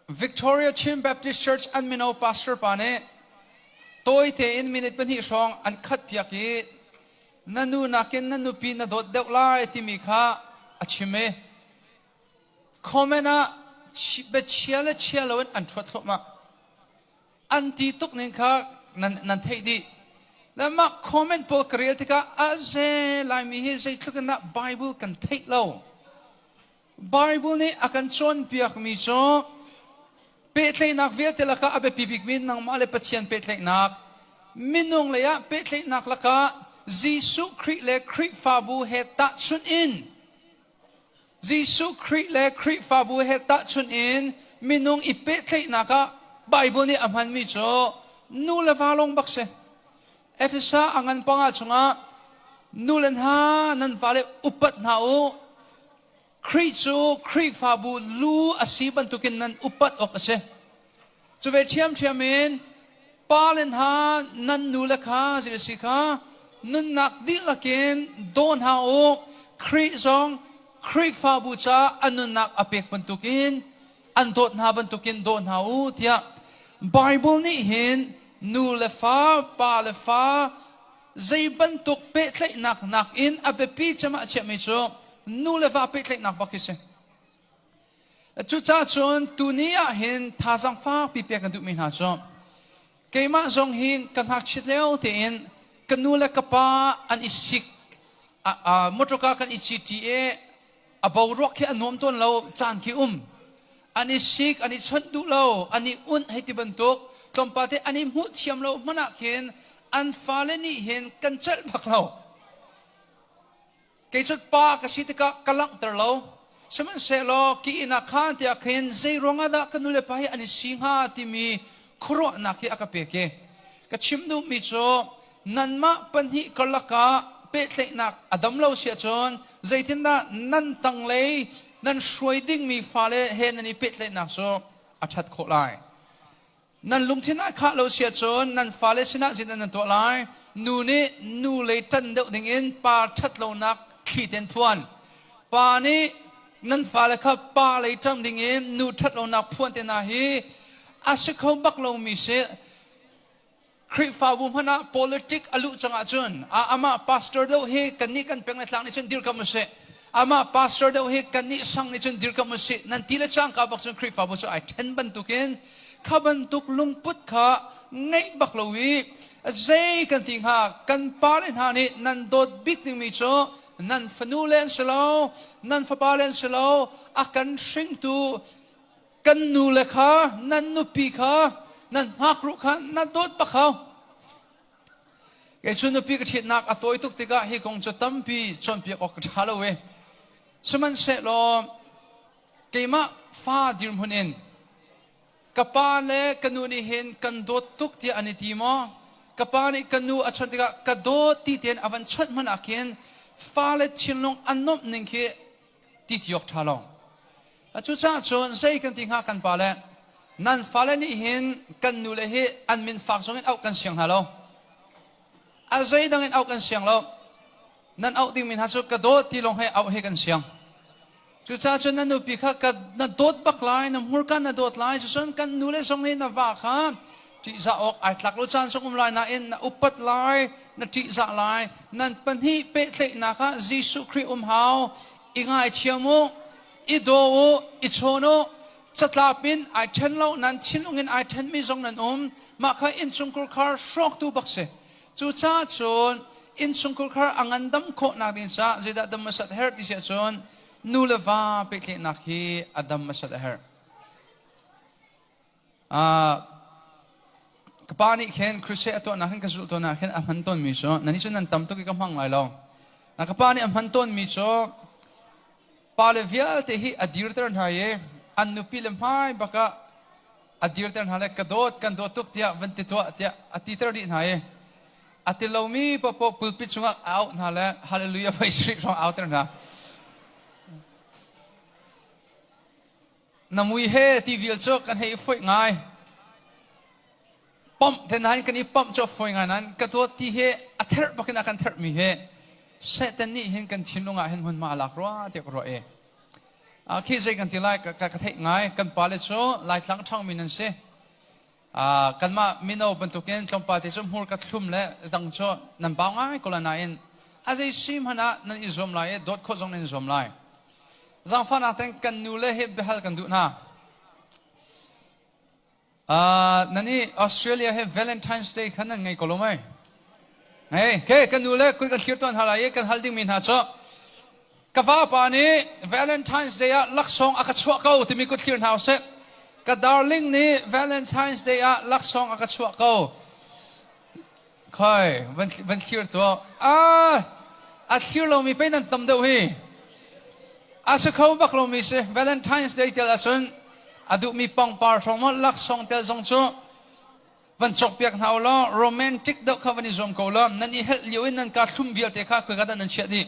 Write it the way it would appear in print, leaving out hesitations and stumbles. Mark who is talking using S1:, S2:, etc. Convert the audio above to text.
S1: Victoria Chin Baptist Church an mino pastor pa nih tawi tein minute pahnih hrawng an khat piak i na nu nakin na nupi na dawt deuh lai timi kha a chim i comment ah biachia le chia loin an ṭhuat thluahmah. An ti tuk ning kha nan, nan theih dih. Le mah comment pawl ka rel tikah a ze Laimi hi zeitluk in dah Bible kan theih lo. Bible nih a kan cawnpiakmi cu pehtlaihnak vialte lakah a biapi bikmi nangmah le Pathian pehtlaihnak, minung lei ah pehtlaihnak lakah Jesuh Khrih le Khrihfabu he tahchunh in Jesuh Khrih le Khrihfabu he tahchunh in minung i pehtlaihnak ah Bible nih a hmanmi cu nu le va lawng bak si. Efesa a ngan panga chungah nu le hna nan fale upat hna u. Khrih cu Khrihfabu lu a si bantukin nan upat awk a si. Cu ve ṭhiamṭhiam in pa le hna nan nu le kha zei si kha nunnak dihlak in daw hna u. Khrih zong Khrihfabu caah a nunnak a pek bantukin an dawt hna bantukin daw hna u tiah Bible nih hin nu le fa, pa le fa zei bantuk pehtlaihnak nakin a biapi cem ah chiahmi cu nu le va pehtlaihnak bak hi si. Cucaah cun tuni ah hin thazaang fakpi pek kan duhmi hna cu keimah zong hi ka ngakchiat lio tein ka nu le ka pa an i sik motorka kan i citi i a boruak khi a nuam tawn lo caan khi um an i sik an i chawnh duh lo an i unh hei ti bantuk tlawmpal te an i hmuh thiam lo hmanh ah khin an fale nih hin kan celh bak lo Kei cu pa ka si tikah ka langhter lo. Sihmanhsehlaw ki inn ah khan tiah khin zei ruangah dah ka nulepa hi an i si hnga timi khuaruahnak hi a ka pek i ka chim duhmi cu nanmah pahnih karlak ah pehtlaihnak a dam lo si ahcun zeitindah nan tanglei nan hruai dingmi fale he nan i pehtlaihnak cu a ṭhat khawh lai. Nan lungthin ah khah lo si ahcun nan fale sinah zeidah nan tuah lai? Nu nih nu lei ṭan deuh dingin pa ṭhat lonak thli ten phuan. Pa nih nan fale kha pa lei ṭang dingin nu ṭhat lonak phuan te hna hi a si kho bak lomi si. Khrihfabu hmanh ah politic a luh cang ahcun amah pastor deuh hi kannih kan peng le tlang nih cun dirkamh usih. Amah pastor deuh hi kannih sang nih cun dirkamh usih. Nan ti le cangka bak cun Khrihfabu cu ai ṭhen bantukin kha bantuk lungput kha ngeih bak lo i zei kan ti hnga kan pale hna nih nan dawt bik dingmi cu nan fanu le an si lo nan fapa le an si lo a kan hringtu kan nu le kha nan nupi kha nan ngakruh kha na dawt bak hau kei cu nupi ka ṭhitnak a tawi tuk tikah hi kong cu tampi cawnpiak awk ka ṭha lo e sihmanhsehlaw keimah fa dirhmun in ka pa le ka nu nih hin kan dawt tuk tiah an i ti maw ka pa nih ka nu a chawnh tikah ka dawt ti tein a van chawnh hmanh ah khin fale thinlung a nuamh ning khi ti ti awk ṭha lo Cucaah cun zei kan ti hnga kan pale nan fale nih hin kan nule hi an min fak zong in auh kan siang hna lo. A zeidang in auh kan siang lo. Nan auh dingmi hna cu ka dawt ti lawng he auh hi kan siang. Cucaah cun na nupi kha ka na dawt bak lai, na hmurka na dawt lai, cucun kan nule zong nih na va kha ṭihzah awk ai tlak lo caan zong um lai nain na upat lai, na ṭihzah lai. Nan pahnih pehtlaihnak ah Jesuh Khrih um hau, i ngaithiam u, i daw u, i chawn u. Catlap in ai ṭhen lo, nan thinlung in ai ṭhenmi zong nan um. Mah kha innchungkhar khar hrawktu bak si. Cucaah cun innchungkhar khar a ngandam khawhnak ding caah zeidah dam hmasat a herh ti si ahcun nu le va pehtlaihnak hi a dam hmasat a herh. Ka pa nih khin crusade a tuahnak hin ka zulh tawn ah khin a hman tawnmi cu nan cu nan tam tuk i ka hmang lai lo. Na ka pa nih a hman tawnmi cu pale vialte hi a dirter hna i an nupi le hmai bak ah a dirter hna le ka dawt kan dawt tuk tiah van ti tuah tiah a titer dih hna i a ti lomi paohpaoh pulpit chungah a auh hna le hallelujah voi sarih hrawng auter hna. Na mui he ti vial cu kan hei i foih ngai. Pump te nain kan i pump cu a fawi ngai nain ka dawt ti hi a therh bakin a kan therhmi hi Satan nih hin kan thinlung ah hin hmunhma a lak rua tiah ka ruah i. Khi zei kan ti lai ka ka theih ngai. Kan pale cu Laitlang ṭhangmi nan si. Kanmah mino bantukin tlawmpal te cu hmurka thlum le dang cu nan bau ngai ko lai nain a zei si hmanh ah nan i zuam lai i dawt khawh zong nan i zuam lai. Zaangfahnak ten kan nu le hi biahal kan duh hna. Nan i Australia he Valentine's Day khan nan ngei ko lo mei? Hei, ke kan nu le kun kan thlir tuan hna lai i kan hal dingmi hna cu ka vapa nih Valentine's Day ah laksawng a ka chuah ko timi kut thlir hna usih. Ka darling nih Valentine's Day ah laksawng a ka chuah ko. Khoi, van, van thlir tuah. Ah, a thlir lomi pei nan tam deuh hi. A si kho bak lomi si. Valentine's Day tel ahcun a duhmi pangpar hrawng maw laksawng tel zong cu van cawkpiak hna u law romantic deuh kha van i zuam ko law nan i helh lio in nan ka thlum vialte kha khoi ka dah nan chiah dih.